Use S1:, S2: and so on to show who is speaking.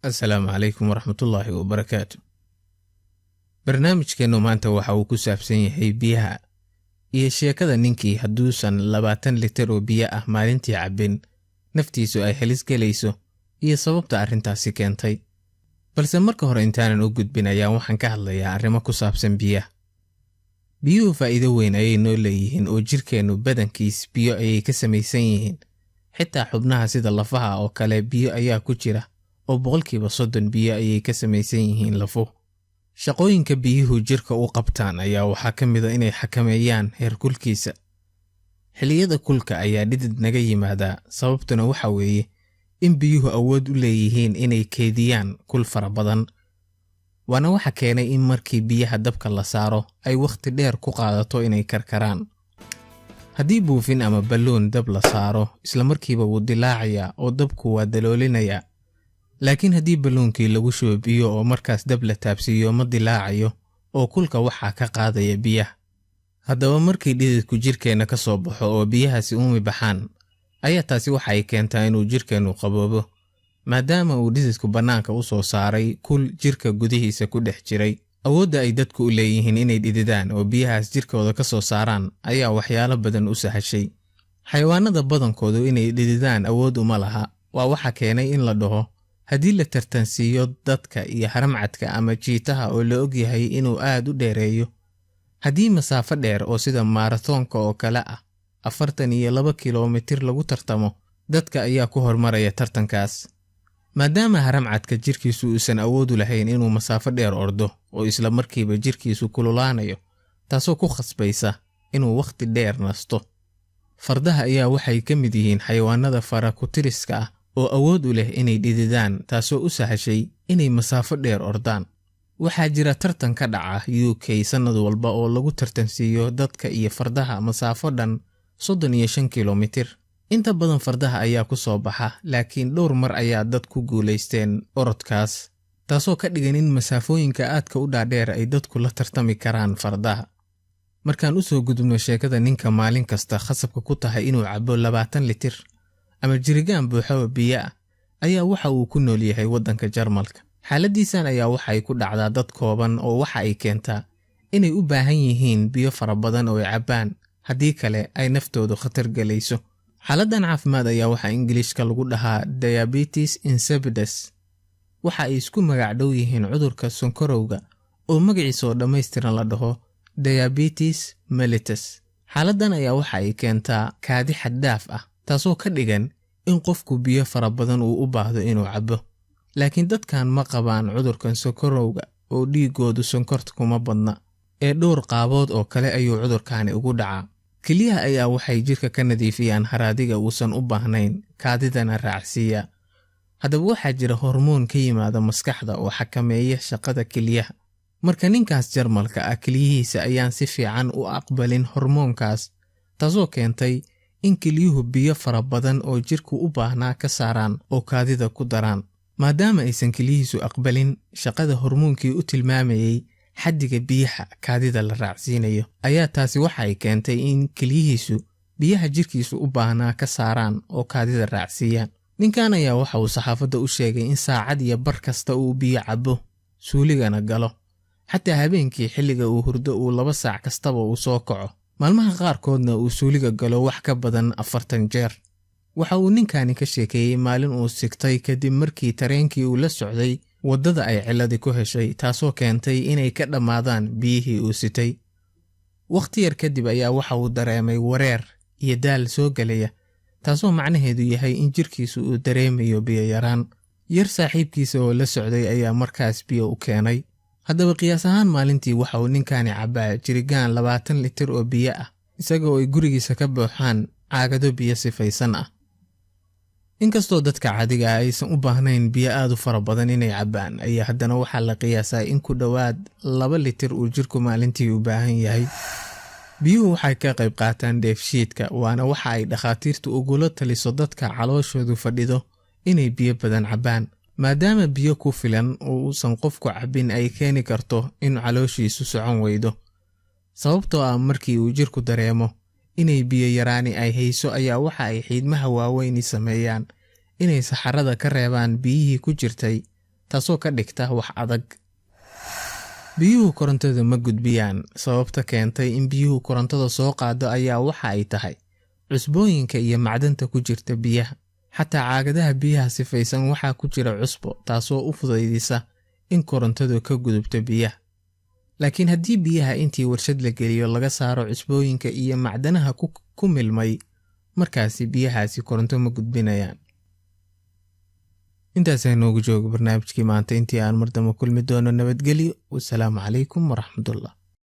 S1: Asalaamu calaykum waraxmatullaahi wabarakaatu. Barnaamijkeennu maanta waxa uu ku saabsan yahay biyaha iyo sheekada ninkii hadduusan 20 litir oo biyo ah maalintii cabbin naftiisu ay halis gelayso iyo sababta arrintaasi keentay. Balse marka hore, intaanan u gudbin, ayaan waxaan ka hadlayaa arrimo ku saabsan biyaha. Biyuhu faa'iido weyn ayay noo leeyihiin, oo jirkeennu badankiis biyo ayay ka samaysan yihiin. Xitaa xubnaha sida lafaha oo kale biyo ayaa ku jira, oo 30% biyo ayay ka samaysan yihiin lafuhu. Shaqooyinka biyuhu jirka u qabtaan ayaa waxaa ka mid ah inay xakameeyaan heerkulkiisa. Xilliyada kulka ayaa dhidid naga yimaadaa, sababtuna waxa weeye in biyuhu awood u leeyihiin inay keydiyaan kul fara badan, waana waxa keenay in markii biyaha dabka la saaro ay wakhti dheer ku qaadato inay karkaraan. Haddii buufin ama balluun dab la saaro, isla markiiba wuu dilaacayaa oo dabku waa daloolinayaa. Laakiin haddii balluunkii lagu shubo biyo oo markaas dab la taabsiiyo, ma dilaacayo, oo kulka waxaa ka qaadaya biyaha. Haddaba markii dhididku jirkeenna ka soo baxo oo biyahaasi uumi baxaan, ayaa taasi waxa ay keentaa inuu jirkeennu qaboobo, maadaama uu dhididku bannaanka u soo saaray kul jirka gudihiisa ku dhex jiray. Awoodda ay dadku u leeyihiin inay dhididaan oo biyahaas jirkooda ka soo saaraan ayaa waxyaalo badan u sahashay. Xayawaanada badankoodu inay dhididaan awood uma laha. Waa waxa keenay in la dhaho haddii la tartansiiyo dadka iyo haramcadka ama jiitaha, oo la ogyahay inuu aad u dheereeyo, haddii masaafo dheer oo sida maaratoonka oo kale ah, 42 kilomitir, lagu tartamo, dadka ayaa ku hormaraya tartankaas, maadaama haramcadka jirkiisu uusan awood u lahayn inuu masaafo dheer ordo oo isla markiiba jirkiisu kululaanayo, taasoo ku khasbaysa inuu wakhti dheer nasto. Fardaha ayaa waxay ka mid yihiin xayawaanada fara-ku-tiriska ah oo awood u leh inay dhididaan, taasoo u sahashay inay masaafo dheer ordaan. Waxaa jira tartan ka dhaca UK sannad walba oo lagu tartansiiyo dadka iyo fardaha masaafo dhan 35 kilomitir. Inta badan fardaha ayaa ku soo baxa, laakiin dhowr mar ayaa dad ku guulaysteen orodkaas, taasoo ka dhigan in masaafooyinka aadka u dhaadheer ay dadku la tartami karaan fardaha. Markaan u soo gudubno sheekada ninka maalin kasta khasabka ku tahay inuu cabbo 20 litir ama jirigaan buuxa oo biyo ah, ayaa waxa uu ku nool yahay waddanka Jarmalka. Xaaladdiisan ayaa waxay ku dhacdaa dad kooban, oo waxa ay keentaa inay u baahan yihiin biyo fara badan oo ay cabbaan, haddii kale ay naftoodu khatar gelayso. Xaaladdan caafimaad ayaa waxaa Ingiliishka lagu dhahaa diabetes insipidus. Waxa ay isku magac dhow yihiin cudurka sonkorowga, oo magaciisa oo dhammaystiran la dhaho diabetes mellitus. Xaaladdan ayaa waxa ay keentaa kaadi xad-dhaaf ah, taasoo ka dhigan in qofku biyo fara badan uu u baahdo inuu cabbo. Laakiin dadkan ma qabaan cudurkan sonkorowga, oo dhiiggoodu sonkorta kuma badna, ee dhowr qaabood oo kale ayuu cudurkani ugu dhacaa. Keliyaha ayaa waxay jirka ka nadiifiyaan haraadiga uusan u baahnayn, kaadidana raacsiiya. Haddaba waxaa jira hormoon ka yimaada maskaxda oo xakameeya shaqada keliyaha. Marka ninkaas Jarmalka ah keliyihiisa ayaan si fiican u aqbalin hormoonkaas, taasoo keentay in keliyuhu biyo fara badan oo jirku u baahnaa ka saaraan oo kaadida ku daraan. Maadaama aysan keliyihiisu aqbalin shaqada hormoonkii u tilmaamayey xaddiga biyaha kaadida la raacsiinayo, ayaa taasi waxa ay keentay in keliyihiisu biyaha jirkiisu u baahnaa ka saaraan oo kaadida raacsiiyaan. Ninkan ayaa waxa uu saxaafadda u sheegay in saacad iyo bar kasta uu biyo cabbo, suuligana galo, xataa habeenkii xilliga uu hurdo uu 2 saac kastaba uu soo kaco, maalmaha qaarkoodna uu suuliga galo wax ka badan 40 jeer. Waxa uu ninkani ka sheekeeyey maalin uu sigtay kadib markii tareenkii uu la socday waddada ay ciladi ku heshay, taasoo keentay inay ka dhammaadaan biyihii uu sitay. Wakhti yar kadib ayaa waxa uu dareemay wareer iyo daal soo gelaya, taasoo macnaheedu yahay in jirkiisu uu dareemayo biyo yaraan. Yar saaxiibkiisa oo la socday ayaa markaas biyo u keenay. Haddaba qiyaas ahaan maalintii waxa uu ninkani cabbaa jirigaan 20 litir oo biyo ah, isaga oo ay gurigiisa ka buuxaan caagado biyo sifaysan ah. Inkastoo dadka caadiga ah aysan u baahnayn biyo aad u fara badan inay cabbaan, ayaa haddana waxaa la qiyaasaa in ku dhowaad 2 litir uu jirku maalintii u baahan yahay. Biyuhu waxay ka qayb qaataan dheefshiidka, waana waxa ay dhakhaatiirtu ugula taliso dadka calooshoodu fadhido inay biyo badan cabbaan, maadaama biyo ku filan oo uusan qofku cabbin ay keeni karto in calooshiisu socon weydo, sababtoo ah markii uu jirku dareemo inay biyo yaraani ay hayso ayaa waxa ay xiidmaha waaweyni sameeyaan inay saxarada ka reebaan biyihii ku jirtay. Taasoo ka dhigta wax adag. Biyuhu korontada ma gudbiyaan. Sababta keentay in biyuhu korontada soo qaado ayaa waxa ay tahay cusbooyinka iyo macdanta ku jirta biyaha. Xataa caagadaha biyaha sifaysan waxaa ku jira cusbo, taasoo u fudaydisa in korontadu ka gudubto biyaha. Laakiin haddii biyaha intii warshad la geliyo laga saaro cusbooyinka iyo macdanaha ku milmay, markaasi biyahaasi koronto ma gudbinayaan. Intaasaa noogu jooga barnaamijkii maanta. Intii aan mar dambe kulmi doono, nabadgelyo. Wasalaamu calaykum waraxmatullah.